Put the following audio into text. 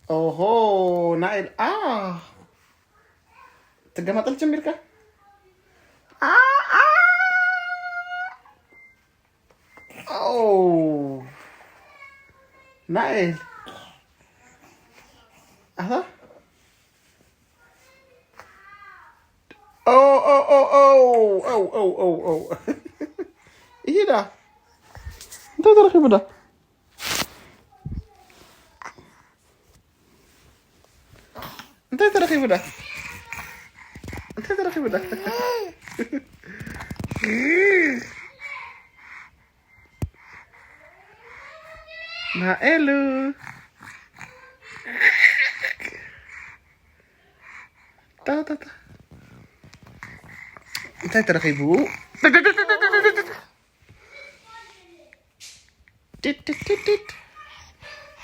ኦሆ፣ ናኤል፣ ኣ፣ ትገማጠል ጀሚርካ? ኣ፣ ኣ፣ ኦ፣ ናኤል። ኣታ። ኦ፣ ኦ፣ ኦ፣ ኦ፣ ኦ፣ ኦ፣ ኦ፣ ኦ። ይሄዳ። እንታይ ተረኺቡ ዳ? እንታይ ተረኺቡ ዳ? እንታይ ተረኺቡ ዳ? ናኤሉ። ታ፣ ታ፣ ታ። እንታይ ተረኺቡ? ድድ፣ ድድ፣ ድድ፣ ድድ፣ ድድ። ድድ፣ ድድ፣ ድድ፣ ድድ።